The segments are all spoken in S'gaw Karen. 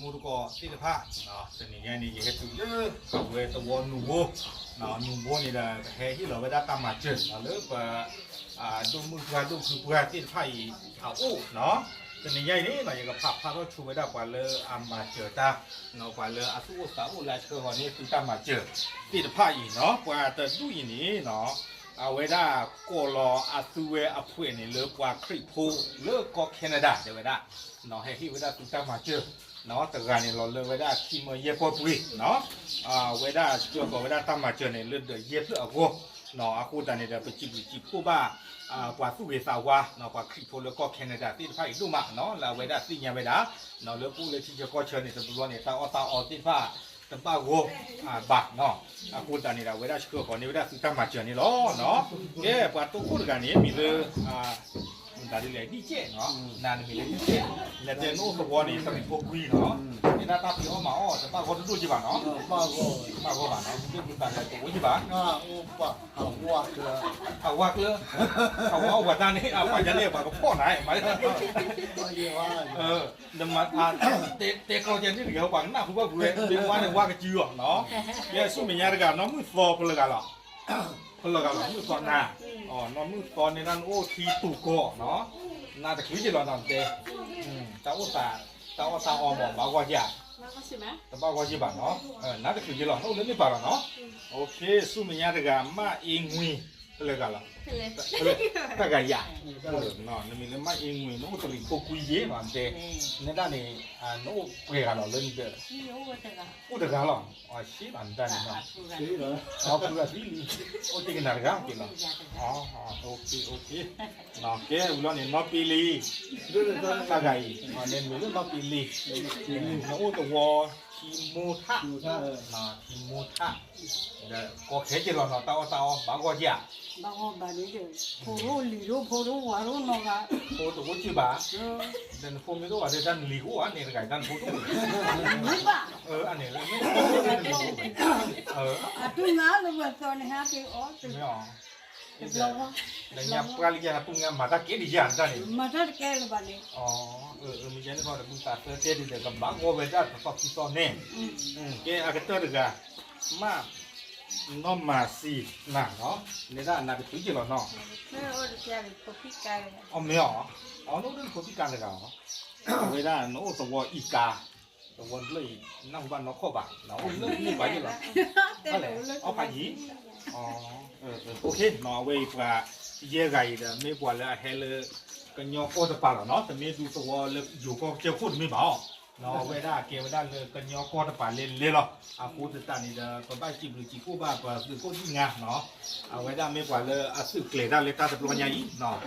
ဖိတကီၢ်သ့ၣ်တဖၣ်, တနံၤညါန့ၣ် ယဟဲတုၤလၢအဝဲသဝီနူၢ်ဘိ, နူၢ်ဘိန့ၣ်ဒီး ပဟဲဟ့ၣ်လီၤဝဲဒၣ်တၢ်မၤစၢၤလၢပ ဒိၣ်မုၣ်ပှၢ်ဒိၣ်ဖုပှၢ်သ့ၣ်တဖၣ်အံၤအအိၣ်နီၤ. တနံၤညါအံၤန့ၣ်နီၤ ယကဖးဖျါထီၣ်ဆိဝဲဒၣ်ပှၤလၢအမၤစၢၤတၢ်, ပှၤလၢအသူၣ်အိၣ်သးအိၣ်လၢအဆှၢဃီၤန့ၢ်သုတၢ်မၤစၢၤ သ့ၣ်တဖၣ်အံၤနီၤ. ပှၤတဒူၣ်အံၤန့ၣ်နီၤ အဝဲဒၣ်ကိးလီၤအသုဝဲအဖှဲးန့ၣ်လၢပှၤခရံာ်ဖိလၢကီၢ် Canada တဲဝဲဒၣ်, ဟဲဟ့ၣ်ဝဲဒၣ်သုတၢ်မၤစၢၤ တဂၤန့ၣ်လီၤလၢဝဲဒၣ်ခံမၢယဲၢ်ပီၢ်ပှ့ၤနီၤ. အဝဲဒၣ်ဆှၢဃီၤဝဲဒၣ်တၢ်မၤစၢၤန့ၣ် လၢဒီးယဲၢ်ဖျၢၣ်အဂီၢ်နီၤ. အဃိသတးန့ၣ်ဒီး ပစံးဘျုးစံးဖှိၣ်ဘၣ် ပှၤသူၣ်ဂ့ၤသးဝါနီၤ ပှၤခရံာ်ဖိလၢကီၢ် Canada သ့ၣ်တဖၣ်အံၤဒိၣ်မးနီၤ လၢအဝဲဒၣ်သ့ၣ်ညါဝဲဒၣ်နီၤ လၢပအိၣ်လၢထံဆၢကီၢ်ဆၢန့ၣ် တဘျီဘျီန့ၣ် တၢ်အီၣ်တၢ်အီသ့ၣ်တဖၣ်တဘၣ်ဂီၢ်ဘၣ်နီၤ. အဃိသတးန့ၣ်ဒီး အဝဲဒၣ်ဆှၢဃီၤန့ၢ်ဝဲဒၣ်သုတၢ်မၤစၢၤန့ၣ်လီၤနီၤ. ကဲ ပှၤတိခိၣ်တဂၤန့ၣ် မံၤလၢ မတၤဒ်လဲၣ် ဒံၣ်ကဲၣ်နီၤ, နၤနမံၤလၢဒံၣ်ကဲၣ်, နတဲနအိၣ်သဝီန့ၣ်တရံးဖိကွံနီၤ, နဒၣ်တၢ်ဖံးအီၣ်မၤအီၣ်တဘၣ်ဂီၢ်တဒိၣ်က့ဘၣ်နီၤ, တဘၣ်ဂီၢ်ဘၣ်နီၤ, မ့ၢ်မတၤလဲၣ်တအိၣ်က့ဘၣ်, အဝါကျၢ, အဝါကျၢ, အဝါဝၤတၢ်န့ၣ် အပှၤယၤန့ၣ် ပှၤကဖီၣ်နၤ, နမၤ တဲကျီကဲန့ၣ်တဂၤ ပှၤကနၢ်ဟူဘၣ်ပှၤဝဲ မ့ၢ်ဝါန့ၣ်ဝါကစုအီၤနီၤ, ယဲဆူမဲာ်ညါတဂၤ နီၢ်မုၢ်သီဖဲလၢဂၤလီၤ ဖဲလၢဂၤလီၤ မုၢ်သီနၤ, နီၢ်မုၢ်သီန့ၣ် နအိၣ်ထံတူၢ်ကီၢ်နီၤ, နတချုးက့ၤလီၤနီၤတဲ, တၢ်အိၣ်သး, တၢ်အီၣ်တၢ်အီမ့ၢ် ဘၣ်ဂီၢ်ဧါ, တဘၣ်ဂီၢ်က့ဘၣ်နီၤ, နတချုးက့ၤလီၤ နအိၣ်လၢန့ၣ်ပာ်လီၤနီၤ, ဆူမဲာ်ညါတဂၤ မၢ်အ့ငွံ ဖဲလၢဂၤလီၤ, တၢ်ဂၤယၤ, နမံၤလၢမၢ်အ့ငွံ နအိၣ်တရံးဖိကွံယဲၢ်နီၤတဲ, နဒၣ်န့ၣ်, နအိၣ်ပှဲၤဂၤလီၤလၢနဒၢး, အိၣ်တဂၤလီၤ, အဆ့လီၤနတၢ်န့ၣ်နီၤ, ဖုဂၤသံလံ, အိၣ်တ့ၢ်ကနၣ်တဂၤက့ၤလီၤ, ကဲဝံၤလီၤန့ၣ် နီၢ်ပ့လ့, တၢ်ဂၤအံၤ, နမံၤလၢနီၢ်ပ့လ့, နအိၣ်သဝီ ထံမိၢ်ထၣ်, ထံမိၢ်ထၣ်, ဒီးကီခဲက့ၤလီၤနီၤ တၢ်အီၣ်တၢ်အီ ဘၣ်ဂီၢ်ဧါ, ဘၣ်ဂီၢ်ဘၣ်န့ၣ်, ဖိဒိၣ်လံၤဒိၣ် ဖိဒိၣ်ဝၤဒိၣ်နီၢ်ဂၤ, ဖိတအိၣ်က့ဘၣ်, ဒီးနဖိမ့ၢ်တအိၣ်ဘၣ်ဒီး တၢ်နလံၤကအိၣ်ဧါန့ၣ်တဂၤ တၢ်နဖိတအိၣ်, မ့ၢ်ဘၣ်, အန့ၣ်, အတူၢ်ငါလၢဝဲသီန့ၣ် ဟဲက့ၤအီၣ်တဘျီ, လၢညါပှၢ်လၢယၤ အတူၢ်ငါမၤတၢ်ကဲဒ်ယၤတၢ်န့ၣ်, မၤတၢ်တကဲလၢၤဘၣ်န့ၣ်, မ့ၢ်ယဲန့ၣ်ခီဒီး ဘုသးသၢတဲဒ်ဒီး ကဘၣ်ဂီၢ်ဝဲဒၣ်တသီခံသီန့ၣ်, ကဲအကတၢၢ်တဂၤ, မၢ်, နီၢ်မၤစံနၤနီၤ, နဒၣ်နၤတချုးက့ၤလီၤနီၤ, အီၣ်မ့ၢ်အီၤ, အီၣ်နအိၣ်လၢနဖိသံကါတဂၤလီၤ, အဝဲဒၣ်နအိၣ်သဝီအံၤကါ, သဝီတဖျၢၣ်အံၤ နၢ်ဟူဘၣ်နီၢ်ခီၣ်ဘၣ်, နအိၣ်လၢန့ၣ်ဘၣ်ယ့ၢ်လီၤ, အီၣ်ဖးယံၤ, အဝဲအံၤပှၤ ယဲၢ်ဂၤအံၤဒီး မ့ၢ်ပှၤလၢအဟဲလၢ ကညီကီၢ်တပၤလီၤနီၤ, တမ့ၢ်ဒူသဝီလၢယိၤကီၢ်ကစၢၢ်ခိၣ်တမ့ၢ်ဘၣ်အီၤ, အဝဲဒၣ်ကဲဝဲဒၣ်လၢကညီကီၢ်တပၤလဲၤလဲၤလီၤ, အဃိသတးန့ၣ်ဒီး ပဘၣ်စံးဘျုးစံးဖှိၣ်ဘၣ်ပသုးခိၣ်ဒံၣ်နါနီၤ, အဝဲဒၣ်မ့ၢ်ပှၤလၢအသုးကျဲၤတၢ်လၢတၢ်တဘျီညါအံၤနီၤ,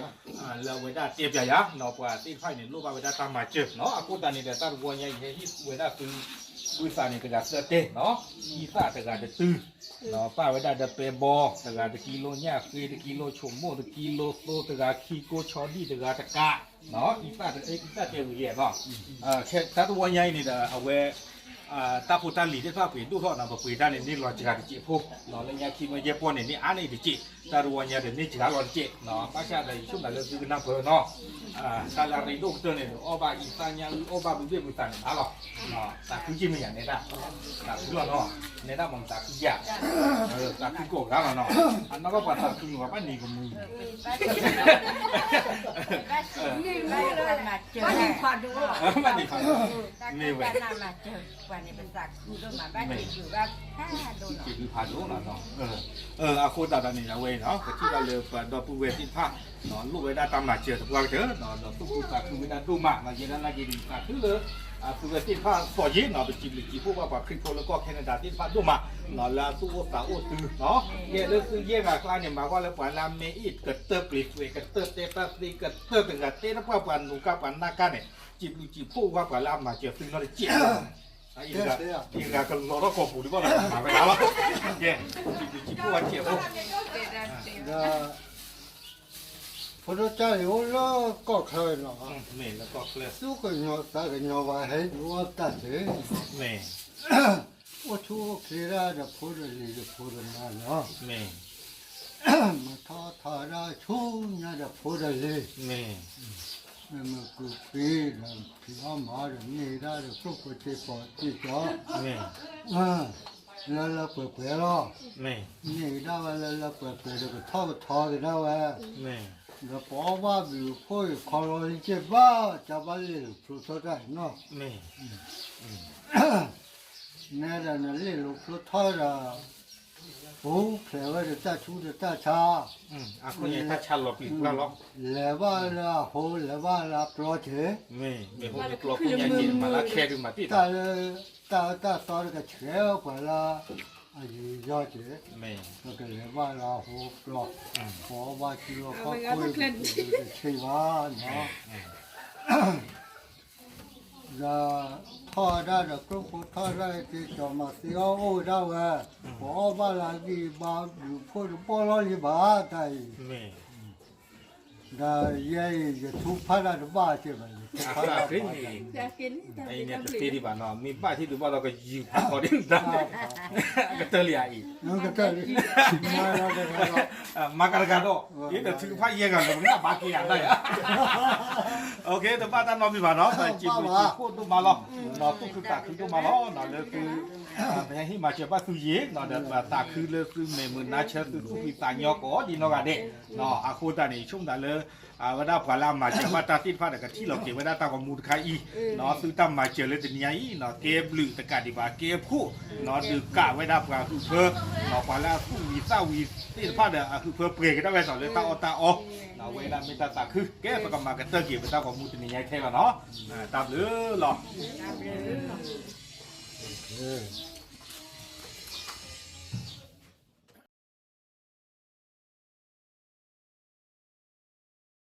လၢအဝဲဒၣ်တဲပျးယၤနီၤ, ပှၤသ့ၣ်တဖၣ်အံၤန့ၣ် လိၣ်ဘၣ်ဝဲဒၣ်တၢ်မၤစၢၤနီၤ, အဃိသတးန့ၣ်ဒီး တၢ်တဘျီညါအံၤ ဟဲဟ့ၣ်ဝဲဒၣ်သု ဝံသးန့ၣ် တဂၤသၢတဲာ်နီၤ, အံသၣ်တဂၤတတုၤ, ပၣ်ဝဲဒၣ်ဒီးပဲဘီ တဂၤတကံလိ ညၣ်ဃ့တကံလိ ဆိမိၣ်တကံလိ သိတဂၤခံကိ ဆီဒံၣ်တဂၤတကး, အံသၣ်တဲဝံၤယဲၢ်နီၤ, တၢ်တဝီညါအံၤန့ၣ်ဒီး အဝဲ တၢ်ဖိတၢ်လံၤသ့ၣ်တဖၣ်ပှ့ၤဒိၣ်ထီၣ်နီၤ, ပပှ့ၤတၢ်န့ၣ် န့ၢ်လီၤစှၤတစဲးဖိ, လၢညါခံမၢယဲၢ်ပီၢ်န့ၣ် န့ၢ်အါန့ၢ်တစဲး, တၢ်တဝီညါဒီးန့ၢ်စှၤလီၤတစဲး, ဘၣ်ဆၣ်ဒီးယဆိကမိၣ်လၢသုကနၢ်ပၢၢ်နီၤ, တၢ်လၢအရ့ဒိၣ်ကတၢၢ်န့ၣ်ဒီး အီၣ်ဘၣ်အံသၣ်ညၣ်အုၣ် အီၣ်ဘၣ်ဘုဘ့ၣ်ဘုသးန့ၣ်ဘၣ်လီၤ, သးခုက့ၤမ့ၢ်ယၤနဲဒၣ်, သးခုလီၤနီၤ, နဲဒၣ်မ့ၢ်သးခုယၤ, သးခုကိးဂၤလီၤနီၤ, အနီၢ်ကီၢ်ပှၤသးခုမ့ၢ်ပှၤဘၣ်န့ၢ်ကမူၤ ဘၣ်န့ၢ်ဖးဒိၣ်, ဘၣ်န့ၢ်ဖးဒိၣ်, မ့ၢ်ဝဲ, ပှၤန့ၣ်ပသးခုဒိၣ်မး ဘၣ်စံးဘျုးဘၣ်ဖးဒိၣ်လီၤ, စံးဘျုးဖးဒိၣ်လီၤနီၤ, အဃိသတးဒီးန့ၣ် အဝဲအံၤနီၤ ပထံၣ်ဘၣ်လၢပဒီပုၢ်ဝဲၢ်သ့ၣ်တဖၣ် လိၣ်ဝဲဒၣ်တၢ်မၤစၢၤသပှၢ်ကတၢၢ်နီၤ, ဒီးသူၣ်ခုသးခုဝဲဒၣ်ဒိၣ်မးနီၤ, ယဲဒၣ်နာ်က့ၤဒ်သးခုလၢ အသုဝဲသ့ၣ်တဖၣ်သီၣ်ယ့ၣ်နီၤ, ပစံးဘျုးစံးဖှိၣ်ဘၣ်ပှၤခရံာ်ဖိလၢကီၢ် Canada သ့ၣ်တဖၣ်ဒိၣ်မးနီၤ, လၢအသူၣ်အိၣ်သးအိၣ်သုနီၤ, ယဲလၢသုယဲၢ်ဂၤအကျါန့ၣ် မၤကွၢ်လၢပှၤလၢအမ့ၢ်အ့ၣ် ကတၢၢ်ပျ့ၤသွဲး ကတၢၢ်တဲတၢ်သ့ ကတၢၢ်တဂၤတဲတပှၢ်ပှၤနူၤကါပှၤနၢ်ကါန့ၣ်, စံးဘျုးစံးဖှိၣ်ဘၣ်ပှၤလၢအမၤစၢၤသုနီတစဲး, အံၤတဂၤကလီၤထီၣ်ကီၢ်ပူၤလံဘၣ်နီၤ, မၤဝဲဒၣ်လီၤ, ကဲ, စံးဘျုးစံးဖှိၣ်ဝဲစဲးဖိ ဖိဒိၣ်ကၢ်အံၤအိၣ်လၢကီၢ်ချၢနီၤ, သူၣ်ကညီၤသးကညီၤဝဲ ဟဲယူၤအီၣ်တၢ်သ့, အိၣ်ဆူၣ်အိၣ်ချ့ဒၣ်ဒီးဖိဒီးလံၤဒီးဖိဒီးမါနီၤ, မၤထီၣ်ထီဒၣ်ဆူညါဒီးဖိဒီးလံၤ, မ့ၢ် ကူၣ်သ့ဒီး ဖံးအီၣ်မၤအီၣ်ဒီး န့ၢ်ဒၣ်ဒီး ကျိၣ်ဖိစ့ဖိစ့ကီး, လၢလၢပှဲၤပှဲၤလီၤ. န့ၢ်ဒၣ်ဝဲလၢလၢပှဲၤပှဲၤဒီး ကထီၣ်ကထီက့ၤဒၣ်ဝဲ, ဒီးပအီၣ်ဘၣ်ဘျုးဖှိၣ်အံၤ ခီလီၤလံက့ၤဘၣ် ကဘၣ်လ့ၣ်ဖျိထီၣ်တၢ်အံၤနီၤ. နဲဒၣ်နလ့ၣ်လိာ်ဖျိထီၣ်ဒီး ပူၤဖျဲးဝဲဒီးတၢ်ဆူးဒီးတၢ်ဆါ, အဃိန့ၣ်တၢ်ဆါလီၤပျံၤပှၢ်လီၤ. လဲၤဘၣ်လၢအဟိ လဲၤဘၣ်လၢအပျီက့ၤ, မ့ၢ်ဟိမ့ၢ်ပျီဖိညါက့ၤ မၤလၢခဲဒုးမၤတ့ၢ်တၢ်, တၢ်အၢတၢ်သီတကဆှဲပှၤလၢအယံၤယီက့ၤ, ပကလဲၤဘၣ်လၢအဟိပျီ, ပအီၣ်ဘၣ်စုလီၢ်ခီၣ်ခိၣ်တဆံးဘၣ်နီၤ. ဒီးထီၣ်ဝဲဒၣ်ဒီး ကျိၣ်ဖိထီၣ်ဒၣ်က့ၤ ကၠီၤမၤသ့အီၣ်အိၣ်ဝဲဒၣ်ဝဲ, ပအီၣ်ဘၣ်လၢအဂံၢ်ဘါဘျုးဖှိၣ်တဘီလီၤလံဘၣ်တၢ်အံၤ, ဒီးယဲအံၤ ယထူဖးဒၣ်တဘၣ်က့ၤဘၣ်, ယထူဖးဒၣ်တဘၣ်, အံၤန့ၣ်တသ့ဒံးဘၣ်နီၤ, မ့ၢ်ဘၣ်ထံဒုးဘၣ်ဒီးကယုၢ်ဖးဃီဒံးတၢ်, ကတၢၢ်လံဧါအံၤ, ကတၢၢ်လံ, မၤကတဂၤဒီး ယတထုကဖၣ်ယဲၢ်ဂၤလၢပကနၣ်ဘၣ်က့ၤယၤတၢ်ယၤ, တဘၣ်တၢ်နီတမံၤဘၣ်နီၤ, စံးဘျုးစံးဖှိၣ်ဒိၣ်မးလီၤ, ဒီးသူၣ်ခုသးခုဒိၣ်မးလီၤ, လၢသု ပဟဲဟ့ၣ်မၤစၢၤဘၣ်သုယံၤ, ဒီးပသးခုလၢသုမဲာ်မုာ်နါဆၢ သုသူၣ်ဖှံသးညီကိးဒံးနီၢ်ဂၤဒဲး, အဃိသတးန့ၣ် ယဆိကမိၣ်သးလၢ အဝဲဒၣ်ပှၤလၢအမၤစၢၤဘၣ်တၢ်သ့ၣ်တဖၣ်ဒီး ကထံၣ်လီၤက့ၤဝဲဒၣ်တၢ်ဂီၤမူတခါအံၤ, သုတၢ်မၤစၢၤလၢတနံၤညါအံၤ ကဲဘျုးတကးဒံးဘၣ် ကဲဖှိၣ်, ဒုးကးဝဲဒၣ်ပှၤဟုးဖၢ, ပှၤလၢအသူၣ်ဝံၤသးဝံၤသ့ၣ်တဖၣ်ဒီး အဟုးဖၢပှဲၤက့ၤဒၣ်ဝဲဒီးလၢတၢ်အီၣ်တၢ်အီ, ဝဲဒၣ်မ့ၢ်တၢ်သးခု, ကဲပကမၤကတၢၢ်က့ၤပတၢ်ဂီၤမူတနံၤညါအံၤထဲလီၤနီၤ, တၢ်ဘျုးလီၤ.